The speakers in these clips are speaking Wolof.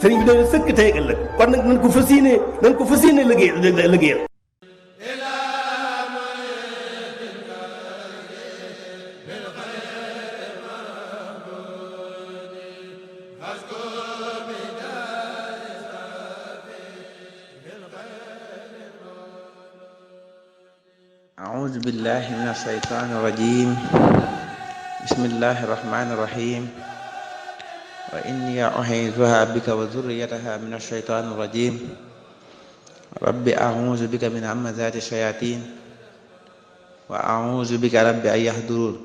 sëriñ bi doon sëkk tey ak ëllëg kon nag nañ ko fas yéene liggéeyal أعوذ بالله من الشيطان الرجيم بسم الله الرحمن الرحيم وإني أعيذها بك وذريتها من الشيطان الرجيم رب أعوذ بك من همزات الشياطين وأعوذ بك رب أن يحضرون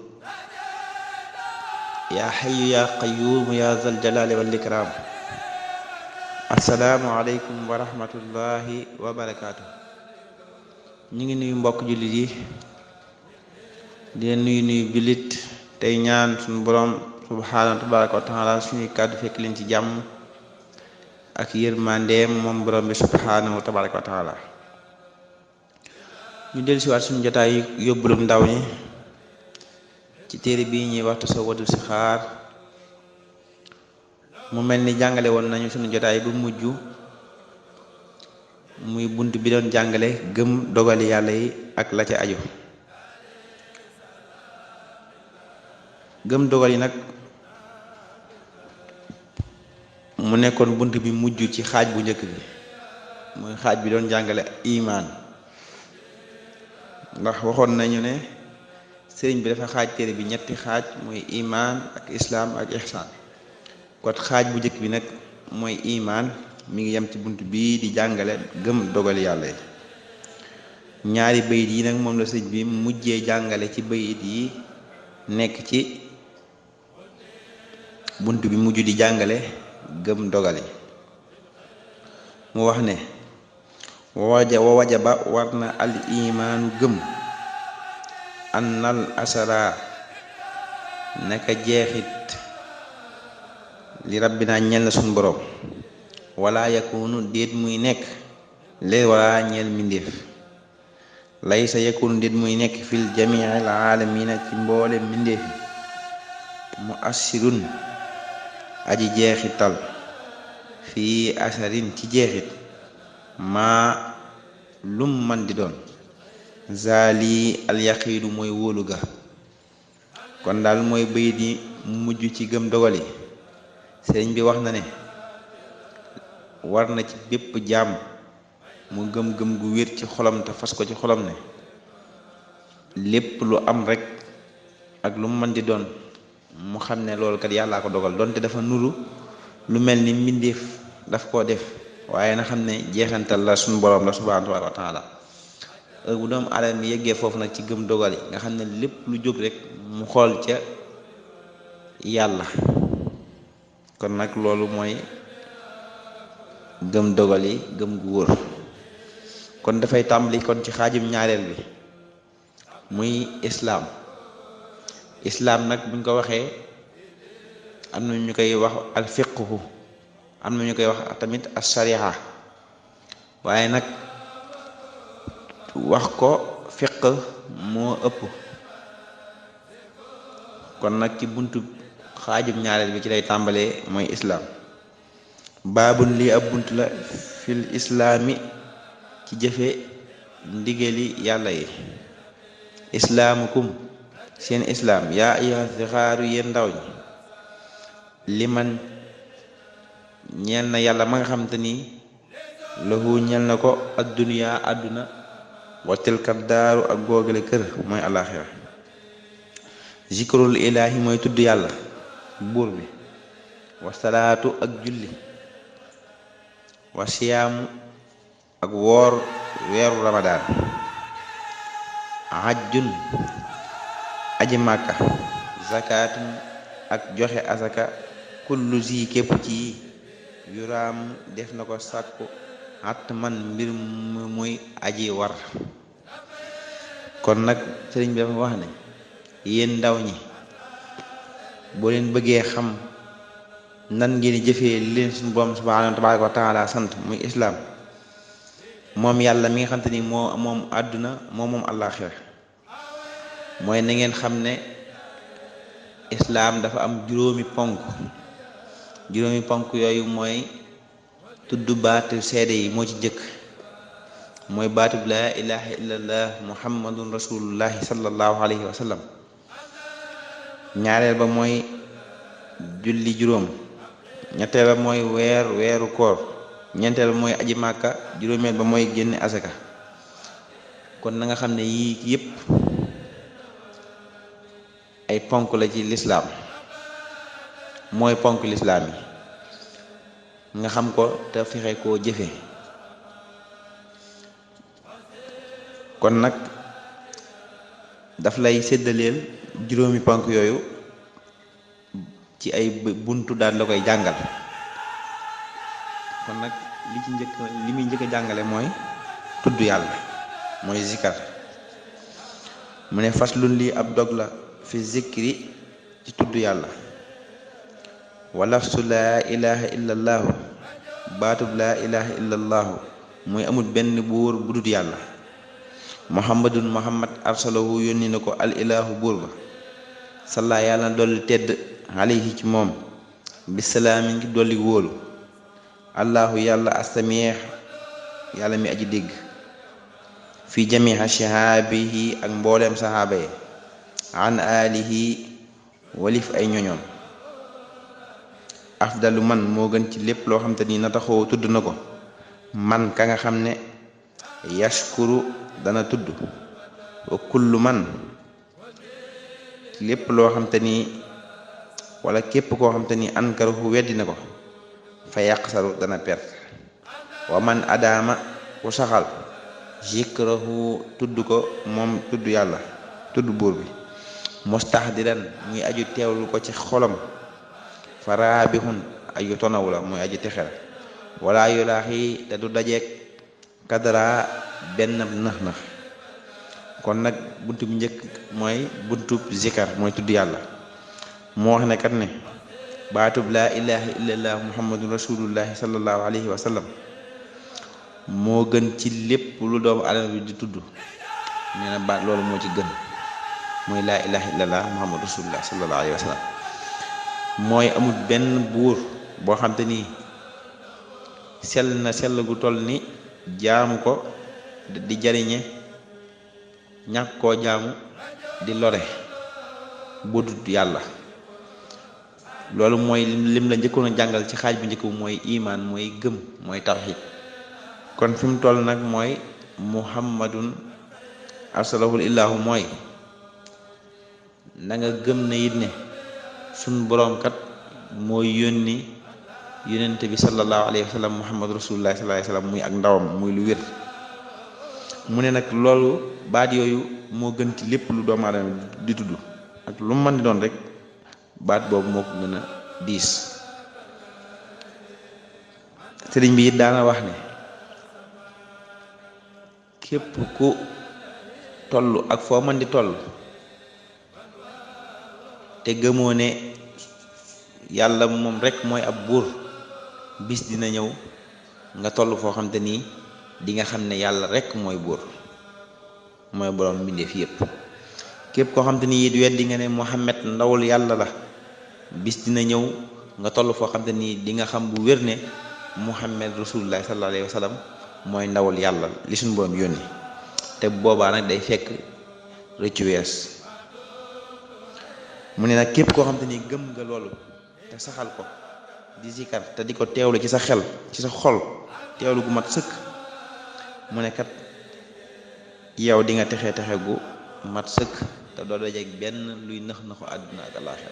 يا حي يا قيوم يا ذا الجلال والإكرام السلام عليكم ورحمة الله وبركاته ñu ngi nuyu mbokk jullit yi di nuyu jullit tey ñaan suñu borom subhaanahu tabaraka wa taala suñuy kàddu fekk leen ci jàmm ak yërmandeem moom borom bi subhaanahu tabaraka wa taala ñu dellu siwaat suñu jotaay yóbbulum ndaw ñi ci téere bii ñuy wax Tasawwudus Sixaar mu mel ni jàngale woon nañu suñu jotaay bu mujj muy bunt bi doon jàngale gëm dogali yàlla yi ak la ca aju gëm dogal yi nag mu nekkoon bunt bi mujj ci xaaj bu njëkk bi muy xaaj bi doon jàngale imaan ndax waxoon nañu ne sëriñ bi dafa xaaj téere bi ñetti xaaj muy imaan ak islaam ak ihsaan kon xaaj bu njëkk bi nag mooy imaan mi ngi yem ci bunt bii di jàngale gëm dogali yàlla yi ñaari bayit yi nag moom la sëñ bi mujjee jàngale ci bayit yi nekk ci bunt bi mujj di jàngale gëm dogali mu wax ne wa wajaba war na al imaanu gëm annal asara naka jeexit li rabbina ñel na suñ boroom wala yakunu déet muy nekk lee wala ñeel mbindéef laysa yakunu déet muy nekk fil jamiil aalamiina ci mboole mbindéef mu assirun aji jeexital fii asarin ci jeexit maa lum man di doon zaali alyaqiinu mooy wóolu ga kon daal mooy bayit yi mujj ci gëm dogal yi sëriñ bi wax na ne war na ci bépp jaam mu gëm-gëm gu wér ci xolam te fas ko ci xolam ne lépp lu am rek ak lu mu mën di doon mu xam ne loolu kat yàllaa ko dogal donte dafa nuru lu mel ni mbindeef daf koo def waaye na xam ne jeexantal la suñu borom la subhaanahu wa taala bu doomu aadama yeggee foofu nag ci gëm dogal yi nga xam ne lépp lu jóg rek mu xool ca yàlla kon nag loolu mooy gëm dogal yi gëm gu wóor kon dafay tàmbali kon ci xaajum ñaareel bi muy islaam nag buñ ko waxee am na ñu koy wax al fiqhu am na ñu koy wax tamit as sariha waaye nag wax ko fiq moo ëpp kon nag ci buntu xaajum ñaareel bi ci lay tàmbalee mooy islaam baabun lii ab bunt la fil islaami ci jëfe ndigali yàlla yi islaamukum seen islaam yaa ayyuha sixaaru yéen ndaw ñi liman ñeel na yàlla ma nga xam te ni lahu ñeel na ko adduniyaa àdduna wa tilka daaru ak googale kër mooy alaxira zikrul ilaahi mooy tudd yàlla buur bi wa salaatu ak julli wa siyaamu ak woor weeru ramadaan hajjun aji màkka zakatun ak joxe asaka kullu zi képp ci yuraam def na ko sàkku at man mbir mu muy aji war kon nag sëriñ bi dafa wax ne yéen ndaw ñi boo leen bëggee xam nan ngeen jëfee li leen suñu borom subhaanahu tabaaraka wa taala sant muy islaam moom yàlla mi nga xam te ni moo moom àdduna moom àllaaxira mooy na ngeen xam ne islaam dafa am juróomi ponk yooyu mooy tudd baatu seede yi moo ci jëkk mooy baatub laa ilaha illallah muhammadun rasulullahi sallallahu alayhi wa sallam. ñaareel ba mooy julli juróom. ñetteel ba mooy weeru koor. ñeenteel ba mooy aji màkka. juróomeel ba mooy génne asaka. kon na nga xam ne yii yépp ay ponk la ci lislaam mooy ponk lislaam yi nga xam ko te fexe koo jëfe. kon nag daf lay séddaleel juróomi ponk yooyu ci ay buntu daal la koy jàngal. kon nag li muy njëkk a jàngale mooy tudd yàlla mooy zikar. mu ne faslun lii ab dog la fi zikri ci tudd yàlla. wa lafsu laa ilaha illa allaahu baatub laa ilaha illa allaahu mooy amul benn buur bu dut yàlla. muhammadun muhammad arsalahu yónni na ko al ilahu buur ba. salla yàlla na dolli tedd alayhi ci moom bisalaami ngi dolli wóolu. allahu yàlla astamiex yàlla mi aji dégg. fi jamiha shahaabihi ak mbooleem sahaaba yi. an alihi walif ay ñoñoom. afdalu man moo gën ci lépp loo xam te ni na taxoo tudd na ko. man ka nga xam ne yashkuru dana tudd. wa kullu man lépp loo xam te ni wala képp koo xam te ni ankarahu weddi na ko. fa yaqsaru dana perte. wa man adaama ku saxal zikrahu tudd ko moom tudd yàlla tudd buur bi. mustahdiran muy aju teewlu ko ci xolam. fa raabihun aju tonaw la muy aju texe la. wala yulaaxi te du dajeek kadara benn nax-nax. kon nag buntu bu njëkk mooy buntub zikar mooy tudd yàlla. moo wax ne kat ne baatub laa ilaha illallah muhammadun rasulullahi sallallahu alayhi wa sallam moo gën ci lépp lu doomu adama bi di tudd. nee na baat loolu moo ci gën mooy laa ilaha illallah muhammadu rasulullah sallallahu alayhi wa sallam. mooy amul benn buur boo xam te ni sell na sell gu toll ni jaamu ko di jariñe ñàkk koo jaamu di lore budut yàlla. loolu mooy lim la njëkkoon a jàngal ci xaaj bu njëkk bu mooy imaan mooy gëm mooy tawxid. kon fi mu toll nag mooy muhammadun arsalahul illahu mooy na nga gëm na it ne suñ boroom kat mooy yónni yónnente bi sallallahu alayhi wa sallam muhammad rasulullah sallallahu alayhi wa sallam muy ak ndawam muy lu wér. mu ne nag loolu baat yooyu moo gën ci lépp lu doomu aadama di tudd ak lu mu mën di doon rek baat boobu moo ko gën a diis. sëriñ bi it daana wax ne képp ku toll ak foo mën di toll te gëmoo ne yàlla moom rek mooy ab buur bis dina ñëw nga toll foo xam te nii di nga xam ne yàlla rek mooy buur mooy borom mbindeef yépp. képp koo xam te ni it weddi nga ne Muhammad ndawul yàlla la bis dina ñëw nga toll foo xam te nii di nga xam bu wér ne Muhammad rasulullah sallallahu alayhi wa sallam mooy ndawul yàlla li suñu borom yónni. te boobaa nag day fekk rëccu wees. mu ne nag képp koo xam te ni gëm nga loolu te saxal ko di zikar te di ko teewlu ci sa xel ci sa xol teewlu gu mat sëkk. mu ne kat yow di nga texe gu mat sëkk te doo dajeek benn luy nëx nëxu àdduna ak àllaaxira.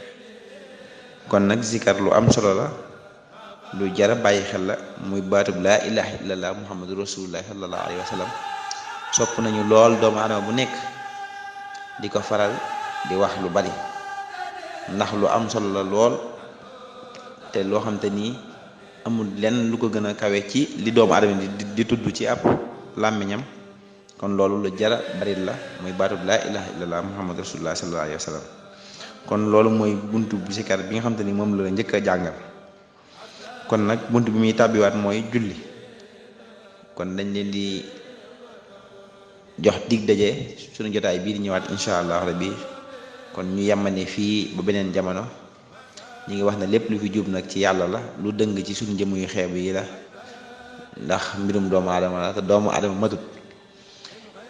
kon nag zikar lu am solo la lu jara bàyyi xel la muy baatub laa ilaha illallah muhammadu rasulullah sallallahu alayhi wa sallam. sopp nañu lool doomu aadama bu nekk di ko faral di wax lu bari ndax lu am solo la lool te loo xam te nii amul lenn lu ko gën a kawe ci li doomu aadama di tudd ci ab làmmiñam. kon loolu lu jara bari la muy baatub laa ilaha illallah muhammadu rasulullah sallallahu alayhi wa sallam. kon loolu mooy buntu bu sikar bi nga xam te ni moom la njëkk a jàngal. kon nag buntu bi muy tàbbiwaat mooy julli. kon dañ leen di jox dig daje suñu jotaay bii di ñëwaat incha allah rabbi. kon ñu yemane fii ba beneen jamono. ñi ngi wax ne lépp lu fi jub nag ci yàlla la lu dëng ci suñu jëmm yu xeeb yi la ndax mbirum doomu aadama la te doomu aadama matut.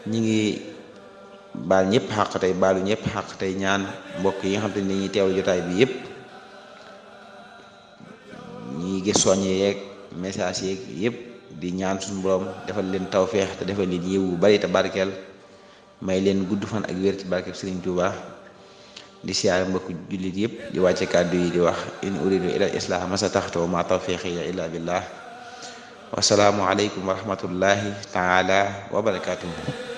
ñi ngi baal ñëpp xàq tey baalu ñëpp xàq tey ñaan mbokk yi nga xam te ni dañuy teewlu jotaay bi yëpp ñi gis soññe yeeg message yeeg yëpp di ñaan suñu borom defal leen tawféex te defal leen yiw bu bari te barkeel may leen gudd fan ak wér ci barkeel Sëriñ Tuuba di siyaare mbokk jullit yëpp di wàcce kàddu yi di wax in uridu ila islah masa taxta wa ma tawfiqi illa billah wasalaamu aleykum wa rahmatullahi taala wa barakatuhu.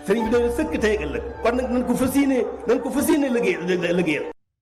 sëriñ bi dañu sëkk tey ëllëg kon nag nañ ko fas yéene liggéeyal